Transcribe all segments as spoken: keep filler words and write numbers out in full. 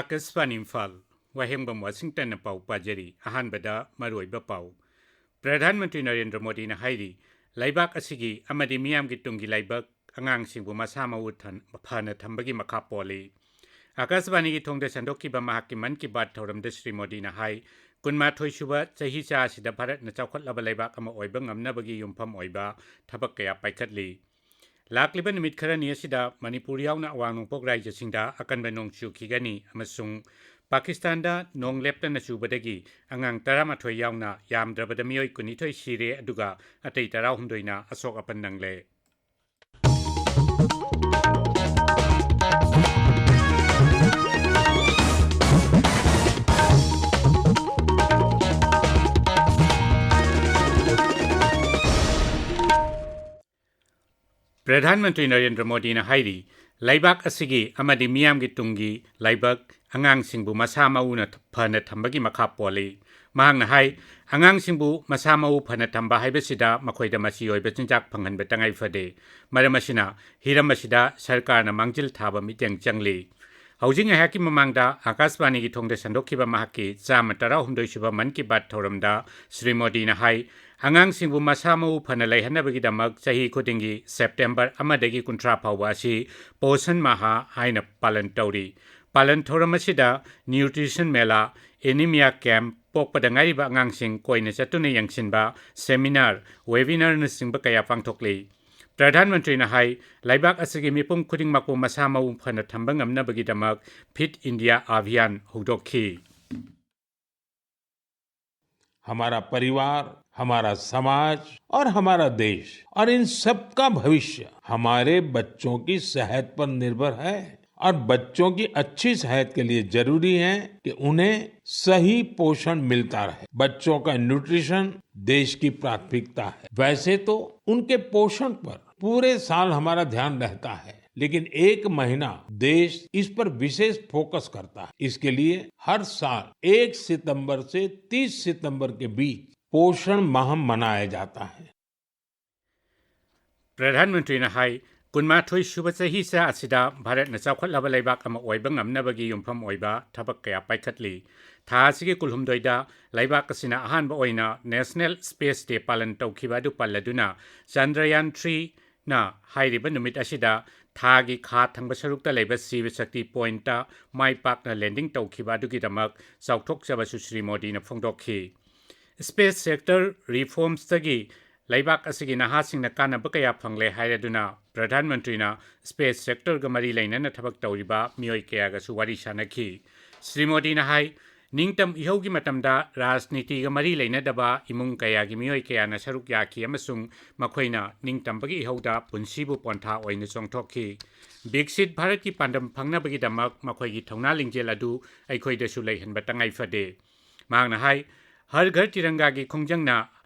ꯑꯥꯀꯥꯁꯕꯥꯅꯤ ꯏꯝꯐꯥꯜ, ꯋꯥꯍꯦꯡꯕꯝ ꯋꯥꯁꯤꯡꯇꯟꯅ ꯄꯥꯎ ꯄꯥꯖꯔꯤ꯫ ꯑꯍꯥꯟꯕꯗ ꯃꯔꯨꯑꯣꯏꯕ ꯄꯥꯎ꯫ ꯄ꯭ꯔꯙꯥꯟ ꯃꯟꯇ꯭ꯔꯤ ꯅꯔꯦꯟꯗ꯭ꯔ ꯃꯣꯗꯤꯅ ꯍꯥꯏꯔꯤ, ꯂꯩꯕꯥꯛ ꯑꯁꯤꯒꯤ ꯑꯃꯗꯤ ꯃꯤꯌꯥꯝꯒꯤ ꯇꯨꯡꯒꯤ ꯂꯩꯕꯥꯛ ꯑꯉꯥꯡꯁꯤꯡꯕꯨ ꯃꯁꯥ ꯃꯎ ꯊꯟ-, ꯐꯅ ꯊꯝꯕꯒꯤ ꯃꯈꯥ ꯄꯣꯜꯂꯤ꯫ ꯑꯥꯀꯥꯁꯕꯥꯅꯤꯒꯤ ꯊꯣꯡꯗ ꯁꯟꯗꯣꯛꯈꯤꯕ ꯃꯍꯥꯛꯀꯤ ꯃꯟ ꯀꯤ ꯕꯥꯠ ꯊꯧꯔꯝꯗ ꯁ꯭ꯔꯤ ꯃꯣꯗꯤꯅ ꯍꯥꯏ, ꯀꯨꯟꯃꯥꯊꯣꯏ ꯁꯨꯕ ꯆꯍꯤꯆꯥ ꯑꯁꯤꯗ ꯚꯥꯔꯠꯅ ꯆꯥꯎꯈꯠꯂꯕ ꯂꯩꯕꯥꯛ ꯑꯃ ꯑꯣꯏꯕ ꯉꯝꯅꯕꯒꯤ ꯌꯨꯝꯐꯝ ꯑꯣꯏꯕ ꯊꯕꯛ ꯀꯌꯥ ꯄꯥꯏꯈꯠꯂꯤ꯫ ꯂꯥꯛꯂꯤꯕ ꯅꯨꯃꯤꯠ ꯈꯔꯅꯤ ꯑꯁꯤꯗ ꯃꯅꯤꯄꯨꯔ ꯌꯥꯎꯅ ꯑꯋꯥꯡ ꯅꯣꯡꯄꯣꯛ ꯔꯥꯖ꯭ꯌꯁꯤꯡꯗ ꯑꯀꯟꯕ ꯅꯣꯡ ꯆꯨꯈꯤꯒꯅꯤ ꯑꯃꯁꯨꯡ ꯄꯥꯀꯤꯁꯇꯥꯟꯗ ꯅꯣꯡ ꯂꯦꯞꯇꯅ ꯆꯨꯕꯗꯒꯤ ꯑꯉꯥꯡ ꯇꯔꯥꯃꯥꯊꯣꯏ ꯌꯥꯎꯅ ꯌꯥꯝꯗ꯭ꯔꯕꯗ ꯃꯤꯑꯣꯏ ꯀꯨꯟꯅꯤꯊꯣꯏ ꯁꯤꯔꯦ, ꯑꯗꯨꯒ ꯑꯇꯩ ꯇꯔꯥꯍꯨꯝꯗꯣꯏꯅ ꯑꯁꯣꯛ ꯑꯄꯟ ꯅꯪꯂꯦ꯫ ꯄ꯭ꯔꯙꯥꯟ ꯃꯟꯇ꯭ꯔꯤ ꯅꯔꯦꯟꯗ꯭ꯔ ꯃꯣꯗꯤꯅ ꯍꯥꯏꯔꯤ, ꯂꯩꯕꯥꯛ ꯑꯁꯤꯒꯤ ꯑꯃꯗꯤ ꯃꯤꯌꯥꯝꯒꯤ ꯇꯨꯡꯒꯤ ꯂꯩꯕꯥꯛ ꯑꯉꯥꯡꯁꯤꯡꯕꯨ ꯃꯁꯥ ꯃꯎꯅ ꯐꯅ ꯊꯝꯕꯒꯤ ꯃꯈꯥ ꯄꯣꯜꯂꯤ꯫ ꯃꯍꯥꯛꯅ ꯍꯥꯏ, ꯑꯉꯥꯡꯁꯤꯡꯕꯨ ꯃꯁꯥ ꯃꯎ ꯐꯅ ꯊꯝꯕ ꯍꯥꯏꯕꯁꯤꯗ ꯃꯈꯣꯏꯗ ꯃꯆꯤ ꯑꯣꯏꯕ ꯆꯤꯟꯖꯥꯛ ꯐꯪꯍꯟꯕ ꯇꯉꯥꯏ ꯐꯗꯦ꯫ ꯃꯔꯝ ꯑꯁꯤꯅ ꯍꯤꯔꯝ ꯑꯁꯤꯗ ꯁꯔꯀꯥꯔꯅ ꯃꯥꯡꯖꯤꯜ ꯊꯥꯕ ꯃꯤꯠꯌꯦꯡ ꯆꯪꯂꯤ꯫ ꯍꯧꯖꯤꯛ ꯉꯥꯏꯍꯥꯛꯀꯤ ꯃꯃꯥꯡꯗ ꯑꯥꯀꯥꯁꯕꯥꯅꯤꯒꯤ ꯊꯣꯡꯗ ꯁꯟꯗꯣꯛꯈꯤꯕ ꯃꯍꯥꯛꯀꯤ ꯆꯥꯝꯃ ꯇꯔꯥꯍꯨꯝꯗꯣꯏ ꯁꯨꯕ ꯃꯟ ꯀꯤ ꯕꯥꯠ ꯊꯧꯔꯝꯗ ꯁ꯭ꯔꯤ ꯃꯣꯗꯤꯅ ꯍꯥꯏ, ꯑꯉꯥꯡꯁꯤꯡꯕꯨ ꯃꯁꯥ ꯃꯎ ꯐꯅ ꯂꯩꯍꯟꯅꯕꯒꯤꯗꯃꯛ ꯆꯍꯤ ꯈꯨꯗꯤꯡꯒꯤ ꯁꯦꯞꯇꯦꯝꯕꯔ ꯑꯃꯗꯒꯤ ꯀꯨꯟꯊ꯭ꯔꯥ ꯐꯥꯎꯕ ꯑꯁꯤ ꯄꯣꯁꯟ ꯃꯥꯍꯥ ꯍꯥꯏꯅ ꯄꯥꯂꯟ ꯇꯧꯔꯤ꯫ ꯄꯥꯂꯟ ꯊꯧꯔꯝ ꯑꯁꯤꯗ ꯅ꯭ꯌꯨꯇ꯭ꯔꯤꯁꯟ ꯃꯦꯂꯥ, ꯑꯦꯅꯤꯃꯤꯌꯥ ꯀꯦꯝꯞ, ꯄꯣꯛꯄꯗ ꯉꯥꯏꯔꯤꯕ ꯑꯉꯥꯡꯁꯤꯡ ꯀꯣꯏꯅ ꯆꯠꯇꯨꯅ ꯌꯦꯡꯁꯤꯟꯕ, ꯁꯦꯃꯤꯅꯥꯔ, ꯋꯦꯕꯤꯅꯥꯔꯅꯆꯤꯡꯕ ꯀꯌꯥ ꯄꯥꯡꯊꯣꯛꯂꯤ꯫ ꯄ꯭ꯔꯙꯥꯟ ꯃꯟꯇ꯭ꯔꯤꯅ ꯍꯥꯏ, ꯂꯩꯕꯥꯛ ꯑꯁꯤꯒꯤ ꯃꯤꯄꯨꯝ ꯈꯨꯗꯤꯡꯃꯛꯄꯨ ꯃꯁꯥ ꯃꯎ ꯐꯅ ꯊꯝꯕ ꯉꯝꯅꯕꯒꯤꯗꯃꯛ ꯐꯤꯠ ꯏꯟꯗꯤꯌꯥ ꯑꯚꯤꯌꯥꯟ ꯍꯧꯗꯣꯛꯈꯤ꯫ हमारा परिवार, हमारा समाज और हमारा देश और इन सब का भविष्य हमारे बच्चों की सेहत पर निर्भर है। और बच्चों की अच्छी सेहत के लिए जरूरी है कि उन्हें सही पोषण मिलता रहे। बच्चों का न्यूट्रिशन देश की प्राथमिकता है। वैसे तो उनके पोषण पर पूरे साल हमारा ध्यान रहता है, लेकिन एक महीना देश इस पर विशेष फोकस करता है। इसके लिए हर साल एक सितंबर से तीस सितंबर के बीच पोषण माह मनाया जाता है। ꯄ꯭ꯔꯙꯥꯟ ꯃꯟꯇ꯭ꯔꯤꯅ ꯍꯥꯏ, ꯀꯨꯟꯃꯥꯊꯣꯏ ꯁꯨꯕ ꯆꯍꯤꯆꯥ ꯑꯁꯤꯗ ꯚꯥꯔꯠꯅ ꯆꯥꯎꯈꯠꯂꯕ ꯂꯩꯕꯥꯛ ꯑꯃ ꯑꯣꯏꯕ ꯉꯝꯅꯕꯒꯤ ꯌꯨꯝꯐꯝ ꯑꯣꯏꯕ ꯊꯕꯛ ꯀꯌꯥ ꯄꯥꯏꯈꯠꯂꯤ꯫ ꯊꯥ ꯑꯁꯤꯒꯤ ꯀꯨꯜꯍꯨꯝꯗꯣꯏꯗ ꯂꯩꯕꯥꯛ ꯑꯁꯤꯅ ꯑꯍꯥꯟꯕ ꯑꯣꯏꯅ National Space Day ꯄꯥꯂꯟ ꯇꯧꯈꯤꯕ ꯑꯗꯨ ꯄꯜꯂꯗꯨꯅ, ꯆꯟꯗ꯭ꯔꯌꯥꯟ three ꯅ ꯍꯥꯏꯔꯤꯕ ꯅꯨꯃꯤꯠ ꯑꯁꯤꯗ ꯊꯥꯒꯤ ꯈꯥ ꯊꯪꯕ ꯁꯔꯨꯛꯇ ꯂꯩꯕ ꯁꯤꯕ ꯁꯛꯇꯤ ꯄꯣꯏꯟꯠꯇ ꯃꯥꯏ ꯄꯥꯛꯅ ꯂꯦꯟꯗꯤꯡ ꯇꯧꯈꯤꯕ ꯑꯗꯨꯒꯤꯗꯃꯛ ꯆꯥꯎꯊꯣꯛꯆꯕꯁꯨ ꯁ꯭ꯔꯤ ꯃꯣꯗꯤꯅ ꯐꯣꯡꯗꯣꯛꯈꯤ꯫ Space sector reformsꯇꯒꯤ ꯂꯩꯕꯥꯛ ꯑꯁꯤꯒꯤ ꯅꯍꯥꯁꯤꯡꯅ ꯀꯥꯟꯅꯕ ꯀꯌꯥ ꯐꯪꯂꯦ ꯍꯥꯏꯔꯗꯨꯅ, ꯄ꯭ꯔꯙꯥꯟ ꯃꯟꯇ꯭ꯔꯤꯅ space sectorꯒ ꯃꯔꯤ ꯂꯩꯅꯅ ꯊꯕꯛ ꯇꯧꯔꯤꯕ ꯃꯤꯑꯣꯏ ꯀꯌꯥꯒꯁꯨ ꯋꯥꯔꯤ ꯁꯥꯅꯈꯤ꯫ ꯁ꯭ꯔꯤ ꯃꯣꯗꯤꯅ ꯍꯥꯏ, ꯅꯤꯡꯇꯝ ꯏꯍꯧꯒꯤ ꯃꯇꯝꯗ ꯔꯥꯖꯅꯤꯇꯤꯒ ꯃꯔꯤ ꯂꯩꯅꯗꯕ ꯏꯃꯨꯡ ꯀꯌꯥꯒꯤ ꯃꯤꯑꯣꯏ ꯀꯌꯥꯅ ꯁꯔꯨꯛ ꯌꯥꯈꯤ ꯑꯃꯁꯨꯡ ꯃꯈꯣꯏꯅ ꯅꯤꯡꯇꯝꯕꯒꯤ ꯏꯍꯧꯗ ꯄꯨꯟꯁꯤꯕꯨ ꯄꯣꯟꯊꯥ ꯑꯣꯏꯅ ꯆꯣꯡꯊꯣꯛꯈꯤ꯫ ꯕꯤꯛꯁꯤꯠ ꯚꯥꯔꯠꯀꯤ ꯄꯥꯟꯗꯝ ꯐꯪꯅꯕꯒꯤꯗꯃꯛ ꯃꯈꯣꯏꯒꯤ ꯊꯧꯅꯥ ꯂꯤꯡꯖꯦꯜ ꯑꯗꯨ ꯑꯩꯈꯣꯏꯗꯁꯨ ꯂꯩꯍꯟꯕ ꯇꯉꯥꯏ ꯐꯗꯦ꯫ ꯃꯍꯥꯛꯅ ꯍꯥꯏ, ꯍꯔ ꯘꯔ ꯇꯤꯔꯪꯒꯥꯒꯤ ꯈꯣꯡꯖꯪꯅ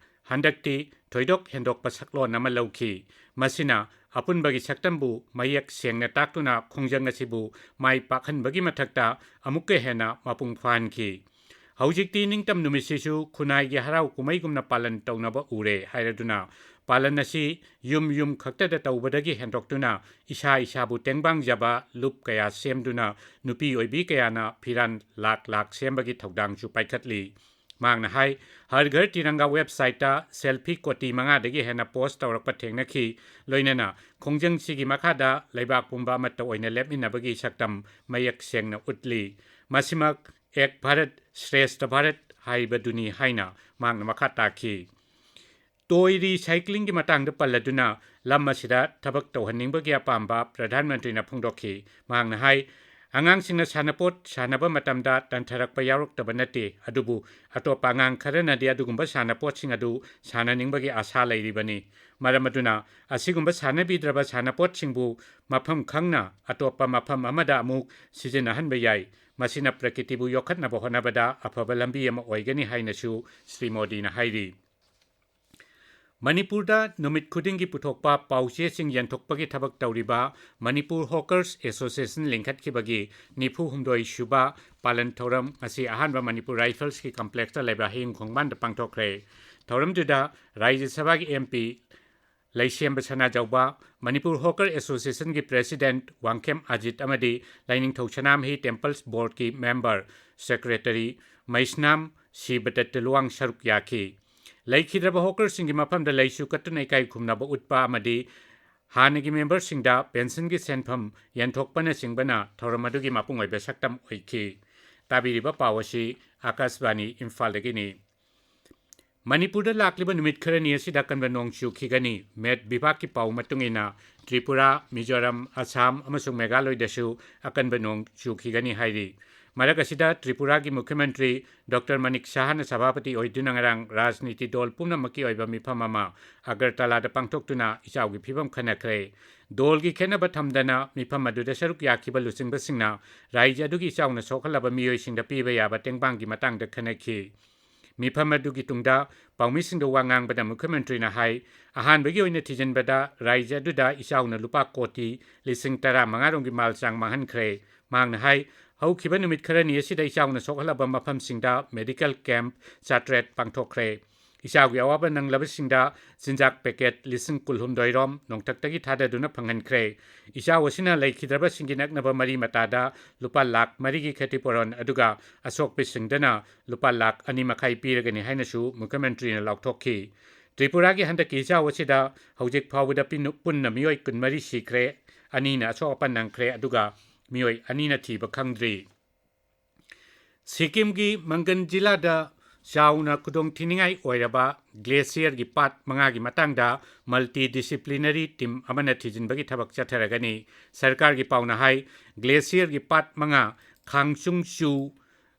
ꯍꯟꯗꯛꯇꯤ ꯊꯣꯏꯗꯣꯛ ꯍꯦꯟꯗꯣꯛꯄ ꯁꯛꯂꯣꯟ ꯑꯃ ꯂꯧꯈꯤ꯫ ꯃꯁꯤꯅ ꯑꯄꯨꯟꯕꯒꯤ ꯁꯛꯇꯝꯕꯨ ꯃꯌꯦꯛ ꯁꯦꯡꯅ ꯇꯥꯛꯇꯨꯅ ꯈꯣꯡꯖꯪ ꯑꯁꯤꯕꯨ ꯃꯥꯏ ꯄꯥꯛꯍꯟꯕꯒꯤ ꯃꯊꯛꯇ ꯑꯃꯨꯛꯀ ꯍꯦꯟꯅ ꯃꯄꯨꯡ ꯐꯥꯍꯟꯈꯤ꯫ ꯍꯧꯖꯤꯛꯇꯤ ꯅꯤꯡꯇꯝ ꯅꯨꯃꯤꯠꯁꯤꯁꯨ ꯈꯨꯟꯅꯥꯏꯒꯤ ꯍꯔꯥꯎ ꯀꯨꯝꯍꯩꯒꯨꯝꯅ ꯄꯥꯂꯟ ꯇꯧꯅꯕ ꯎꯔꯦ ꯍꯥꯏꯔꯗꯨꯅ, ꯄꯥꯂꯟ ꯑꯁꯤ ꯌꯨꯝ ꯌꯨꯝ ꯈꯛꯇꯗ ꯇꯧꯕꯗꯒꯤ ꯍꯦꯟꯗꯣꯛꯇꯨꯅ ꯏꯁꯥ ꯏꯁꯥꯕꯨ ꯇꯦꯡꯕꯥꯡꯖꯕ ꯂꯨꯞ ꯀꯌꯥ ꯁꯦꯝꯗꯨꯅ ꯅꯨꯄꯤ ꯑꯣꯏꯕꯤ ꯀꯌꯥꯅ ꯐꯤꯔꯥꯟ ꯂꯥꯛ ꯂꯥꯛ ꯁꯦꯝꯕꯒꯤ ꯊꯧꯗꯥꯡꯁꯨ ꯄꯥꯏꯈꯠꯂꯤ꯫ ꯃꯍꯥꯛꯅ ꯍꯥꯏ, ꯍꯔ ꯘꯔ ꯇꯤꯔꯪꯒꯥ websiteꯇ selfie ꯀꯣꯇꯤ ꯃꯉꯥꯗꯒꯤ ꯍꯦꯟꯅ post ꯇꯧꯔꯛꯄ ꯊꯦꯡꯅꯈꯤ꯫ ꯂꯣꯏꯅꯅ ꯈꯣꯡꯖꯪꯁꯤꯒꯤ ꯃꯈꯥꯗ ꯂꯩꯕꯥꯛ ꯄꯨꯝꯕ ꯑꯃꯠꯇ ꯑꯣꯏꯅ ꯂꯦꯞꯃꯤꯟꯅꯕꯒꯤ ꯁꯛꯇꯝ ꯃꯌꯦꯛ ꯁꯦꯡꯅ ꯎꯠꯂꯤ꯫ ꯃꯁꯤꯃꯛ ꯑꯦꯛ ꯚꯥꯔꯠ ꯁ꯭ꯔꯦꯁꯊ ꯚꯥꯔꯠ ꯍꯥꯏꯕꯗꯨꯅꯤ ꯍꯥꯏꯅ ꯃꯍꯥꯛꯅ ꯃꯈꯥ ꯇꯥꯈꯤ꯫ Toy recyclingꯒꯤ ꯃꯇꯥꯡꯗ ꯄꯜꯂꯗꯨꯅ, ꯂꯝ ꯑꯁꯤꯗ ꯊꯕꯛ ꯇꯧꯍꯟꯅꯤꯡꯕꯒꯤ ꯑꯄꯥꯝꯕ ꯄ꯭ꯔꯙꯥꯟ ꯃꯟꯇ꯭ꯔꯤꯅ ꯐꯣꯡꯗꯣꯛꯈꯤ꯫ ꯃꯍꯥꯛꯅ ꯍꯥꯏ, ꯑꯉꯥꯡꯁꯤꯡꯅ ꯁꯥꯟꯅꯄꯣꯠ ꯁꯥꯟꯅꯕ ꯃꯇꯝꯗ ꯇꯟꯊꯔꯛꯄ ꯌꯥꯎꯔꯛꯇꯕ ꯅꯠꯇꯦ, ꯑꯗꯨꯕꯨ ꯑꯇꯣꯞꯄ ꯑꯉꯥꯡ ꯈꯔꯅꯗꯤ ꯑꯗꯨꯒꯨꯝꯕ ꯁꯥꯟꯅꯄꯣꯠꯁꯤꯡ ꯑꯗꯨ ꯁꯥꯟꯅꯅꯤꯡꯕꯒꯤ ꯑꯥꯁꯥ ꯂꯩꯔꯤꯕꯅꯤ꯫ ꯃꯔꯝ ꯑꯗꯨꯅ, ꯑꯁꯤꯒꯨꯝꯕ ꯁꯥꯟꯅꯕꯤꯗ꯭ꯔꯕ ꯁꯥꯟꯅꯄꯣꯠꯁꯤꯡꯕꯨ ꯃꯐꯝ ꯈꯪꯅ ꯑꯇꯣꯞꯄ ꯃꯐꯝ ꯑꯃꯗ ꯑꯃꯨꯛ ꯁꯤꯖꯤꯟꯅꯍꯟꯕ ꯌꯥꯏ꯫ ꯃꯁꯤꯅ ꯄ꯭ꯔꯀꯤꯇꯤꯕꯨ ꯌꯣꯛꯈꯠꯅꯕ ꯍꯣꯠꯅꯕꯗ ꯑꯐꯕ ꯂꯝꯕꯤ ꯑꯃ ꯑꯣꯏꯒꯅꯤ ꯍꯥꯏꯅꯁꯨ ꯁ꯭ꯔꯤ ꯃꯣꯗꯤꯅ ꯍꯥꯏꯔꯤ꯫ ꯃꯅꯤꯄꯨꯔꯗ ꯅꯨꯃꯤꯠ ꯈꯨꯗꯤꯡꯒꯤ ꯄꯨꯊꯣꯛꯄ ꯄꯥꯎꯆꯦꯁꯤꯡ ꯌꯦꯟꯊꯣꯛꯄꯒꯤ ꯊꯕꯛ ꯇꯧꯔꯤꯕ ꯃꯅꯤꯄꯨꯔ Hawkers Association ꯂꯤꯡꯈꯠꯈꯤꯕꯒꯤ ꯅꯤꯐꯨ ꯍꯨꯝꯗꯣꯏ ꯁꯨꯕ ꯄꯥꯂꯟ ꯊꯧꯔꯝ ꯉꯁꯤ ꯑꯍꯥꯟꯕ ꯃꯅꯤꯄꯨꯔ Riflesꯀꯤ complexꯇ ꯂꯩꯕ ꯍꯌꯤꯡ ꯈꯣꯡꯕꯥꯟꯗ ꯄꯥꯡꯊꯣꯛꯈ꯭ꯔꯦ꯫ ꯊꯧꯔꯝꯗꯨꯗ ꯔꯥꯖ꯭ꯌ ꯁꯚꯥꯒꯤ MP ꯂꯩꯁꯦꯝꯕ ꯁꯅꯥꯖꯧꯕ, ꯃꯅꯤꯄꯨꯔ ꯍꯣꯀꯔ ꯑꯦꯁꯣꯁꯤꯌꯦꯁꯟꯒꯤ ꯄ꯭ꯔꯦꯁꯤꯗꯦꯟꯠ ꯋꯥꯡꯈꯦꯝ ꯑꯖꯤꯠ ꯑꯃꯗꯤ ꯂꯥꯏꯅꯤꯡꯊꯧ ꯁꯅꯥꯃꯍꯤ ꯇꯦꯝꯄꯜꯁ ꯕꯣꯔꯗꯀꯤ ꯃꯦꯝꯕꯔ ꯁꯦꯀ꯭ꯔꯦꯇꯔꯤ ꯃꯩꯁꯅꯥꯝ ꯁꯤꯕꯗꯠꯇ ꯂꯨꯋꯥꯡ ꯁꯔꯨꯛ ꯌꯥꯈꯤ꯫ ꯂꯩꯈꯤꯗ꯭ꯔꯕ ꯍꯣꯀꯔꯁꯤꯡꯒꯤ ꯃꯐꯝꯗ ꯂꯩꯁꯨ ꯀꯠꯇꯨꯅ ꯏꯀꯥꯏ ꯈꯨꯝꯅꯕ ꯎꯠꯄ ꯑꯃꯗꯤ ꯍꯥꯟꯅꯒꯤ ꯃꯦꯝꯕꯔꯁꯤꯡꯗ ꯄꯦꯟꯁꯟꯒꯤ ꯁꯦꯟꯐꯝ ꯌꯦꯟꯊꯣꯛꯄꯅꯆꯤꯡꯕꯅ ꯊꯧꯔꯝ ꯑꯗꯨꯒꯤ ꯃꯄꯨꯡ ꯑꯣꯏꯕ ꯁꯛꯇꯝ ꯑꯣꯏꯈꯤ꯫ ꯇꯥꯕꯤꯔꯤꯕ ꯄꯥꯎ ꯑꯁꯤ ꯑꯀꯥꯁꯕꯥꯅꯤ ꯏꯝꯐꯥꯜꯗꯒꯤꯅꯤ꯫ ꯃꯅꯤꯄꯨꯔꯗ ꯂꯥꯛꯂꯤꯕ ꯅꯨꯃꯤꯠ ꯈꯔꯅꯤ ꯑꯁꯤꯗ ꯑꯀꯟꯕ ꯅꯣꯡ ꯆꯨꯈꯤꯒꯅꯤ꯫ ꯃꯦꯠ ꯕꯤꯚꯥꯒꯀꯤ ꯄꯥꯎ ꯃꯇꯨꯡ ꯏꯟꯅ ꯇ꯭ꯔꯤꯄꯨꯔꯥ, ꯃꯤꯖꯣꯔꯥꯝ, ꯑꯁꯥꯝ ꯑꯃꯁꯨꯡ ꯃꯦꯘꯥꯂꯣꯏꯗꯁꯨ ꯑꯀꯟꯕ ꯅꯣꯡ ꯆꯨꯈꯤꯒꯅꯤ ꯍꯥꯏꯔꯤ꯫ ꯃꯔꯛ ꯑꯁꯤꯗ ꯇ꯭ꯔꯤꯄꯨꯔꯥꯒꯤ ꯃꯨꯈ꯭ꯌ ꯃꯟꯇ꯭ꯔꯤ ꯗꯣꯛꯇꯔ ꯃꯅꯤꯛ ꯁꯍꯥꯅ ꯁꯚꯥꯄꯇꯤ ꯑꯣꯏꯗꯨꯅ ꯉꯔꯥꯡ ꯔꯥꯖꯅꯤꯇꯤ ꯗꯣꯜ ꯄꯨꯝꯅꯃꯛꯀꯤ ꯑꯣꯏꯕ ꯃꯤꯐꯝ ꯑꯃ ꯑꯒꯔꯇꯂꯥꯗ ꯄꯥꯡꯊꯣꯛꯇꯨꯅ ꯏꯆꯥꯎꯒꯤ ꯐꯤꯕꯝ ꯈꯟꯅꯈ꯭ꯔꯦ꯫ ꯗꯣꯜꯒꯤ ꯈꯦꯠꯅꯕ ꯊꯝꯗꯅ ꯃꯤꯐꯝ ꯑꯗꯨꯗ ꯁꯔꯨꯛ ꯌꯥꯈꯤꯕ ꯂꯨꯆꯤꯡꯕꯁꯤꯡꯅ ꯔꯥꯖ꯭ꯌ ꯑꯗꯨꯒꯤ ꯏꯆꯥꯎꯅ ꯁꯣꯛꯍꯜꯂꯕ ꯃꯤꯑꯣꯏꯁꯤꯡꯗ ꯄꯤꯕ ꯌꯥꯕ ꯇꯦꯡꯕꯥꯡꯒꯤ ꯃꯇꯥꯡꯗ ꯈꯟꯅꯈꯤ꯫ ꯃꯤꯐꯝ ꯑꯗꯨꯒꯤ ꯇꯨꯡꯗ ꯄꯥꯎꯃꯤꯁꯤꯡꯗ ꯋꯥ ꯉꯥꯡꯕꯗ ꯃꯨꯈ꯭ꯌ ꯃꯟꯇ꯭ꯔꯤꯅ ꯍꯥꯏ, ꯑꯍꯥꯟꯕꯒꯤ ꯑꯣꯏꯅ ꯊꯤꯖꯤꯟꯕꯗ ꯔꯥꯖ꯭ꯌ ꯑꯗꯨꯗ ꯏꯆꯥꯎꯅ ꯂꯨꯄꯥ ꯀꯣꯇꯤ ꯂꯤꯁꯤꯡ ꯇꯔꯥ ꯃꯉꯥ ꯔꯣꯝꯒꯤ ꯃꯥꯜ ꯆꯥꯡ ꯃꯥꯡꯍꯟꯈ꯭ꯔꯦ꯫ ꯃꯍꯥꯛꯅ ꯍꯥꯏ, ꯍꯧꯈꯤꯕ ꯅꯨꯃꯤꯠ ꯈꯔꯅꯤ ꯑꯁꯤꯗ ꯏꯆꯥꯎꯅ ꯁꯣꯛꯍꯜꯂꯕ ꯃꯐꯝꯁꯤꯡꯗ ꯃꯦꯗꯤꯀꯦꯜ ꯀꯦꯝꯞ ꯆꯥꯇ꯭ꯔꯦꯠ ꯄꯥꯡꯊꯣꯛꯈ꯭ꯔꯦ꯫ ꯏꯆꯥꯎꯒꯤ ꯑꯋꯥꯕ ꯅꯪꯂꯕꯁꯤꯡꯗ ꯆꯤꯟꯖꯥꯛ ꯄꯦꯀꯦꯠ ꯂꯤꯁꯤꯡ ꯀꯨꯟꯍꯨꯝꯗꯣꯏ ꯔꯣꯝ ꯅꯣꯡꯊꯛꯇꯒꯤ ꯊꯥꯗꯗꯨꯅ ꯐꯪꯍꯟꯈ꯭ꯔꯦ꯫ ꯏꯆꯥꯎ ꯑꯁꯤꯅ ꯂꯩꯈꯤꯗ꯭ꯔꯕꯁꯤꯡꯒꯤ ꯅꯛꯅꯕ ꯃꯔꯤ ꯃꯇꯥꯗ ꯂꯨꯄꯥ ꯂꯥꯈ ꯃꯔꯤꯒꯤ ꯈꯦꯇꯤꯄꯨꯔꯣꯟ ꯑꯗꯨꯒ ꯑꯁꯣꯛꯄꯁꯤꯡꯗꯅ ꯂꯨꯄꯥ ꯂꯥꯈ ꯑꯅꯤ ꯃꯈꯥꯏ ꯄꯤꯔꯒꯅꯤ ꯍꯥꯏꯅꯁꯨ ꯃꯨꯈ꯭ꯌ ꯃꯟꯇ꯭ꯔꯤꯅ ꯂꯥꯎꯊꯣꯛꯈꯤ꯫ ꯇ꯭ꯔꯤꯄꯨꯔꯥꯒꯤ ꯍꯟꯗꯛꯀꯤ ꯏꯆꯥꯎ ꯑꯁꯤꯗ ꯍꯧꯖꯤꯛ ꯐꯥꯎꯕꯗ ꯄꯤꯟ-, ꯄꯨꯟꯅ ꯃꯤꯑꯣꯏ ꯀꯨꯟꯃꯔꯤ ꯁꯤꯈ꯭ꯔꯦ, ꯑꯅꯤꯅ ꯑꯁꯣꯛ ꯑꯄꯟ ꯅꯪꯈ꯭ꯔꯦ, ꯑꯗꯨꯒ ꯃꯤꯑꯣꯏ ꯑꯅꯤꯅ ꯊꯤꯕ ꯈꯪꯗ꯭ꯔꯤ꯫ ꯁꯤꯛꯀꯤꯝꯒꯤ ꯃꯪꯒꯟ ꯖꯤꯂꯥꯗ ꯆꯥꯎꯅ ꯈꯨꯗꯣꯡ ꯊꯤꯅꯤꯡꯉꯥꯏ ꯑꯣꯏꯔꯕ ꯒ꯭ꯂꯦꯁꯤꯌꯔꯒꯤ ꯄꯥꯠ ꯃꯉꯥꯒꯤ ꯃꯇꯥꯡꯗ ꯃꯜꯇꯤ ꯗꯤꯁꯤꯄ꯭ꯂꯤꯅꯔꯤ ꯇꯤꯝ ꯑꯃꯅ ꯊꯤꯖꯤꯟꯕꯒꯤ ꯊꯕꯛ ꯆꯠꯊꯔꯒꯅꯤ꯫ ꯁꯔꯀꯥꯔꯒꯤ ꯄꯥꯎꯅ ꯍꯥꯏ, ꯒ꯭ꯂꯦꯁꯤꯌꯔꯒꯤ ꯄꯥꯠ ꯃꯉꯥ, ꯈꯥꯡꯆꯨꯡꯆꯨ,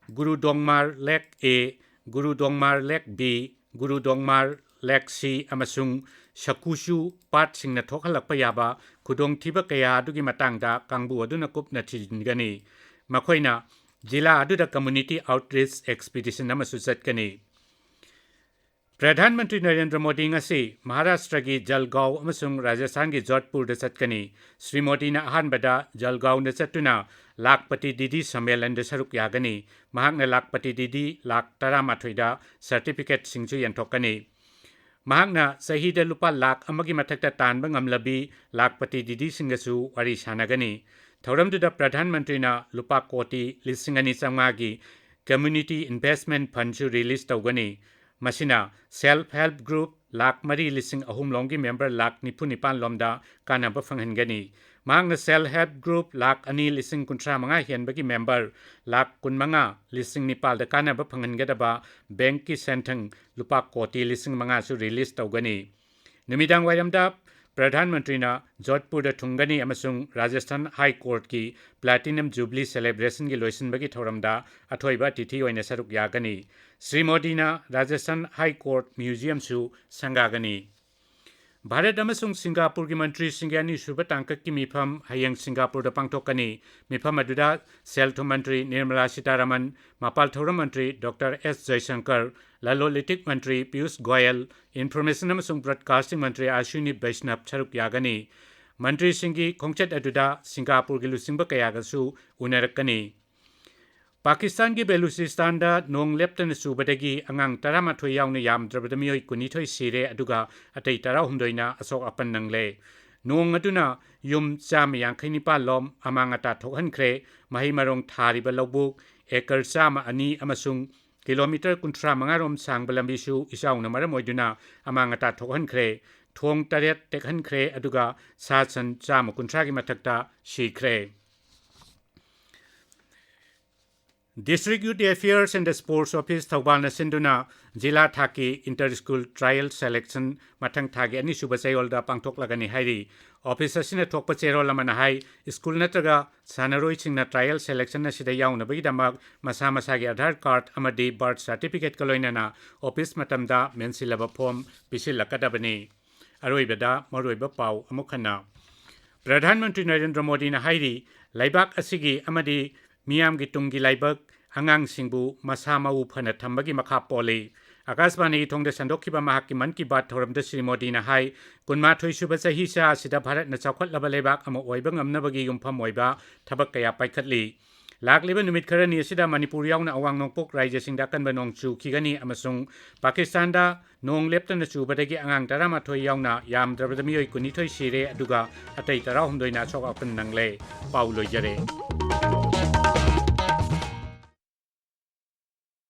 ꯒꯨꯔꯨꯗꯣꯡꯃꯥꯔ ꯂꯦꯛ ꯑꯦ, ꯒꯨꯔꯨꯗꯣꯡꯃꯥꯔ ꯂꯦꯛ ꯕꯤ, ꯒꯨꯔꯨꯗꯣꯡꯃꯥꯔ ꯂꯦꯛ ꯁꯤ ꯑꯃꯁꯨꯡ ꯁꯀꯨꯁꯨ ꯄꯥꯠꯁꯤꯡꯅ ꯊꯣꯛꯍꯜꯂꯛꯄ ꯌꯥꯕ ꯈꯨꯗꯣꯡꯊꯤꯕ ꯀꯌꯥ ꯑꯗꯨꯒꯤ ꯃꯇꯥꯡꯗ ꯀꯥꯡꯕꯨ ꯑꯗꯨꯅ ꯀꯨꯞꯅ ꯊꯤꯖꯤꯟꯒꯅꯤ꯫ ꯃꯈꯣꯏꯅ ꯖꯤꯂꯥ ꯑꯗꯨꯗ ꯀꯝꯃ꯭ꯌꯨꯅꯤꯇꯤ ꯑꯥꯎꯠꯔꯤꯆ ꯑꯦꯛꯁꯄꯤꯗꯤꯁꯟ ꯑꯃꯁꯨ ꯆꯠꯀꯅꯤ꯫ ꯄ꯭ꯔꯙꯥꯟ ꯃꯟꯇ꯭ꯔꯤ ꯅꯔꯦꯟꯗ꯭ꯔ ꯃꯣꯗꯤ ꯉꯁꯤ ꯃꯍꯥꯔꯥꯁꯇ꯭ꯔꯒꯤ ꯖꯜꯒꯥꯎ ꯑꯃꯁꯨꯡ ꯔꯥꯖꯁꯊꯥꯟꯒꯤ ꯖꯣꯙꯄꯨꯔꯗ ꯆꯠꯀꯅꯤ꯫ ꯁ꯭ꯔꯤ ꯃꯣꯗꯤꯅ ꯑꯍꯥꯟꯕꯗ ꯖꯜꯒꯥꯎꯗ ꯆꯠꯇꯨꯅ ꯂꯥꯈꯄꯇꯤ ꯗꯤꯗꯤ ꯁꯝꯃꯦꯂꯟꯗ ꯁꯔꯨꯛ ꯌꯥꯒꯅꯤ꯫ ꯃꯍꯥꯛꯅ ꯂꯥꯈꯄꯇꯤ ꯗꯤꯗꯤ ꯂꯥꯈ ꯇꯔꯥꯃꯥꯊꯣꯏꯗ ꯁꯔꯇꯤꯐꯤꯀꯦꯠꯁꯤꯡꯁꯨ ꯌꯦꯟꯊꯣꯛꯀꯅꯤ꯫ ꯃꯍꯥꯛꯅ ꯆꯍꯤꯗ ꯂꯨꯄꯥ ꯂꯥꯈ ꯑꯃꯒꯤ ꯃꯊꯛꯇ ꯇꯥꯟꯕ ꯉꯝꯂꯕꯤ ꯂꯥꯈꯄꯇꯤ ꯗꯤꯗꯤꯁꯤꯡꯒꯁꯨ ꯋꯥꯔꯤ ꯁꯥꯟꯅꯒꯅꯤ꯫ ꯊꯧꯔꯝꯗꯨꯗ ꯄ꯭ꯔꯙꯥꯟ ꯃꯟꯇ꯭ꯔꯤꯅ ꯂꯨꯄꯥ ꯀꯣꯇꯤ ꯂꯤꯁꯤꯡ ꯑꯅꯤ ꯆꯥꯝꯃꯉꯥꯒꯤ Community Investment Fundꯁꯨ release ꯇꯧꯒꯅꯤ꯫ ꯃꯁꯤꯅ self help group ꯂꯥꯈ ꯃꯔꯤ ꯂꯤꯁꯤꯡ ꯑꯍꯨꯝ ꯂꯣꯝꯒꯤ member ꯂꯥꯈ ꯅꯤꯐꯨ ꯅꯤꯄꯥꯟ ꯂꯣꯝꯗ ꯀꯥꯟꯅꯕ ꯐꯪꯍꯟꯒꯅꯤ꯫ ꯃꯍꯥꯛꯅ self help group ꯂꯥꯈ ꯑꯅꯤ ꯂꯤꯁꯤꯡ ꯀꯨꯟꯊ꯭ꯔꯥ ꯃꯉꯥ ꯍꯦꯟꯕꯒꯤ member ꯂꯥꯈ ꯀꯨꯟꯃꯉꯥ ꯂꯤꯁꯤꯡ ꯅꯤꯄꯥꯜꯗ ꯀꯥꯟꯅꯕ ꯐꯪꯍꯟꯒꯗꯕ bankꯀꯤ ꯁꯦꯟꯊꯪ ꯂꯨꯄꯥ ꯀꯣꯇꯤ ꯂꯤꯁꯤꯡ ꯃꯉꯥꯁꯨ release ꯇꯧꯒꯅꯤ꯫ ꯅꯨꯃꯤꯗꯥꯡ ꯋꯥꯏꯔꯝꯗ ꯄ꯭ꯔꯙꯥꯟ ꯃꯟꯇ꯭ꯔꯤꯅ ꯖꯣꯙꯄꯨꯔꯗ ꯊꯨꯡꯒꯅꯤ ꯑꯃꯁꯨꯡ ꯔꯥꯖꯁꯊꯥꯟ High Courtꯀꯤ Platinum Jubilee celebrationꯒꯤ ꯂꯣꯏꯁꯤꯟꯕꯒꯤ ꯊꯧꯔꯝꯗ ꯑꯊꯣꯏꯕ ꯑꯇꯤꯊꯤ ꯑꯣꯏꯅ ꯁꯔꯨꯛ ꯌꯥꯒꯅꯤ꯫ ꯁ꯭ꯔꯤ ꯃꯣꯗꯤꯅ ꯔꯥꯖꯁꯊꯥꯟ High Court Museumꯁꯨ ꯁꯪꯒꯥꯒꯅꯤ꯫ ꯚꯥꯔꯠ ꯑꯃꯁꯨꯡ ꯁꯤꯡꯒꯥꯄꯨꯔꯒꯤ ꯃꯟꯇ꯭ꯔꯤꯁꯤꯡꯒꯤ ꯑꯅꯤꯁꯨꯕ ꯇꯥꯡꯀꯛꯀꯤ ꯃꯤꯐꯝ ꯍꯌꯦꯡ ꯁꯤꯡꯒꯥꯄꯨꯔꯗ ꯄꯥꯡꯊꯣꯛꯀꯅꯤ꯫ ꯃꯤꯐꯝ ꯑꯗꯨꯗ ꯁꯦꯜ ꯊꯨꯝ ꯃꯟꯇ꯭ꯔꯤ ꯅꯤꯔꯃꯂꯥ ꯁꯤꯇꯥꯔꯥꯃꯟ, ꯃꯄꯥꯜ ꯊꯧꯔꯝ ꯃꯟꯇ꯭ꯔꯤ ꯗꯣꯛꯇꯔ ꯑꯦꯁ ꯖꯌꯁꯪꯀꯔ, ꯂꯂꯣꯟ ꯏꯇꯤꯛ ꯃꯟꯇ꯭ꯔꯤ ꯄꯤꯌꯨꯁ ꯒꯣꯌꯜ, information ꯑꯃꯁꯨꯡ broadcasting ꯃꯟꯇ꯭ꯔꯤ ꯑꯁ꯭ꯋꯤꯅꯤ ꯕꯩꯁꯅꯕ ꯁꯔꯨꯛ ꯌꯥꯒꯅꯤ꯫ ꯃꯟꯇ꯭ꯔꯤꯁꯤꯡꯒꯤ ꯈꯣꯡꯆꯠ ꯑꯗꯨꯗ ꯁꯤꯡꯒꯥꯄꯨꯔꯒꯤ ꯂꯨꯆꯤꯡꯕ ꯀꯌꯥꯒꯁꯨ ꯎꯅꯔꯛꯀꯅꯤ꯫ ꯄꯥꯀꯤꯁꯇꯥꯟꯒꯤ ꯕꯦꯂꯨꯆꯤꯁꯇꯥꯟꯗ ꯅꯣꯡ ꯂꯦꯞꯇꯅ ꯆꯨꯕꯗꯒꯤ ꯑꯉꯥꯡ ꯇꯔꯥꯃꯥꯊꯣꯏ ꯌꯥꯎꯅ ꯌꯥꯝꯗ꯭ꯔꯕꯗ ꯃꯤꯑꯣꯏ ꯀꯨꯟꯅꯤꯊꯣꯏ ꯁꯤꯔꯦ, ꯑꯗꯨꯒ ꯑꯇꯩ ꯇꯔꯥꯍꯨꯝꯗꯣꯏꯅ ꯑꯁꯣꯛ ꯑꯄꯟ ꯅꯪꯂꯦ꯫ ꯅꯣꯡ ꯑꯗꯨꯅ ꯌꯨꯝ ꯆꯥꯝꯃ ꯌꯥꯡꯈꯩ ꯅꯤꯄꯥꯜ ꯂꯣꯝ ꯑꯃꯥꯡ ꯑꯇꯥ ꯊꯣꯛꯍꯟꯈ꯭ꯔꯦ꯫ ꯃꯍꯩ ꯃꯔꯣꯡ ꯊꯥꯔꯤꯕ ꯂꯧꯕꯨꯛ ꯑꯦꯀꯔ ꯆꯥꯝꯃ ꯑꯅꯤ ꯑꯃꯁꯨꯡ ꯀꯤꯂꯣꯃꯤꯇꯔ ꯀꯨꯟꯊ꯭ꯔꯥ ꯃꯉꯥ ꯔꯣꯝ ꯁꯥꯡꯕ ꯂꯝꯕꯤꯁꯨ ꯏꯆꯥꯎꯅ ꯃꯔꯝ ꯑꯣꯏꯗꯨꯅ ꯑꯃꯥꯡ ꯑꯇꯥ ꯊꯣꯛꯍꯟꯈ꯭ꯔꯦ꯫ ꯊꯣꯡ ꯇꯔꯦꯠ ꯇꯦꯛꯍꯟꯈ꯭ꯔꯦ, ꯑꯗꯨꯒ ꯁꯥ ꯁꯟ ꯆꯥꯝꯃ ꯀꯨꯟꯊ꯭ꯔꯥꯒꯤ ꯃꯊꯛꯇ ꯁꯤꯈ꯭ꯔꯦ꯫ District Youth Affairs and Sports Office ꯊꯧꯕꯥꯜꯅ ꯁꯤꯟꯗꯨꯅ ꯖꯤꯂꯥ ꯊꯥꯛꯀꯤ inter school trial selection ꯃꯊꯪ ꯊꯥꯒꯤ ꯑꯅꯤꯁꯨꯕ ꯆꯌꯣꯜꯗ ꯄꯥꯡꯊꯣꯛꯂꯒꯅꯤ ꯍꯥꯏꯔꯤ꯫ Office ꯑꯁꯤꯅ ꯊꯣꯛꯄ ꯆꯦꯔꯣꯜ ꯑꯃꯅ ꯍꯥꯏ, school ꯅꯠꯇ꯭ꯔꯒ ꯁꯥꯟꯅꯔꯣꯏꯁꯤꯡꯅ trial selection ꯑꯁꯤꯗ ꯌꯥꯎꯅꯕꯒꯤꯗꯃꯛ ꯃꯁꯥ ꯃꯁꯥꯒꯤ Aadhaar card ꯑꯃꯗꯤ birth certificateꯀ ꯂꯣꯏꯅꯅ office ꯃꯇꯝꯗ ꯃꯦꯟꯁꯤꯜꯂꯕ form ꯄꯤꯁꯤꯜꯂꯛꯀꯗꯕꯅꯤ꯫ ꯑꯔꯣꯏꯕꯗ ꯃꯔꯨꯑꯣꯏꯕ ꯄꯥꯎ ꯑꯃꯨꯛ ꯍꯟꯅ꯫ ꯄ꯭ꯔꯙꯥꯟ ꯃꯟꯇ꯭ꯔꯤ ꯅꯔꯦꯟꯗ꯭ꯔ ꯃꯣꯗꯤꯅ ꯍꯥꯏꯔꯤ, ꯂꯩꯕꯥꯛ ꯑꯁꯤꯒꯤ ꯑꯃꯗꯤ ꯃꯤꯌꯥꯝꯒꯤ ꯇꯨꯡꯒꯤ ꯂꯥꯏꯕꯛ ꯑꯉꯥꯡꯁꯤꯡꯕꯨ ꯃꯁꯥ ꯃꯎ ꯐꯅ ꯊꯝꯕꯒꯤ ꯃꯈꯥ ꯄꯣꯜꯂꯤ꯫ ꯑꯀꯥꯁꯕꯥꯅꯤꯒꯤ ꯊꯣꯡꯗ ꯁꯟꯗꯣꯛꯈꯤꯕ ꯃꯍꯥꯛꯀꯤ ꯃꯟ ꯀꯤ ꯕꯥꯠ ꯊꯧꯔꯝꯗ ꯁ꯭ꯔꯤ ꯃꯣꯗꯤꯅ ꯍꯥꯏ, ꯀꯨꯟꯃꯥꯊꯣꯏ ꯁꯨꯕ ꯆꯍꯤꯆꯥ ꯑꯁꯤꯗ ꯚꯥꯔꯠꯅ ꯆꯥꯎꯈꯠꯂꯕ ꯂꯩꯕꯥꯛ ꯑꯃ ꯑꯣꯏꯕ ꯉꯝꯅꯕꯒꯤ ꯌꯨꯝꯐꯝ ꯑꯣꯏꯕ ꯊꯕꯛ ꯀꯌꯥ ꯄꯥꯏꯈꯠꯂꯤ꯫ ꯂꯥꯛꯂꯤꯕ ꯅꯨꯃꯤꯠ ꯈꯔꯅꯤ ꯑꯁꯤꯗ ꯃꯅꯤꯄꯨꯔ ꯌꯥꯎꯅ ꯑꯋꯥꯡ ꯅꯣꯡꯄꯣꯛ ꯔꯥꯖ꯭ꯌꯁꯤꯡꯗ ꯑꯀꯟꯕ ꯅꯣꯡ ꯆꯨꯈꯤꯒꯅꯤ ꯑꯃꯁꯨꯡ ꯄꯥꯀꯤꯁꯇꯥꯟꯗ ꯅꯣꯡ ꯂꯦꯞꯇꯅ ꯆꯨꯕꯗꯒꯤ ꯑꯉꯥꯡ ꯇꯔꯥꯃꯥꯊꯣꯏ ꯌꯥꯎꯅ ꯌꯥꯝꯗ꯭ꯔꯕꯗ ꯃꯤꯑꯣꯏ ꯀꯨꯟꯅꯤꯊꯣꯏ ꯁꯤꯔꯦ, ꯑꯗꯨꯒ ꯑꯇꯩ ꯇꯔꯥꯍꯨꯝꯗꯣꯏꯅ ꯑꯁꯣꯛ ꯑꯄꯟ ꯅꯪꯂꯦ꯫ ꯄꯥꯎ ꯂꯣꯏꯖꯔꯦ꯫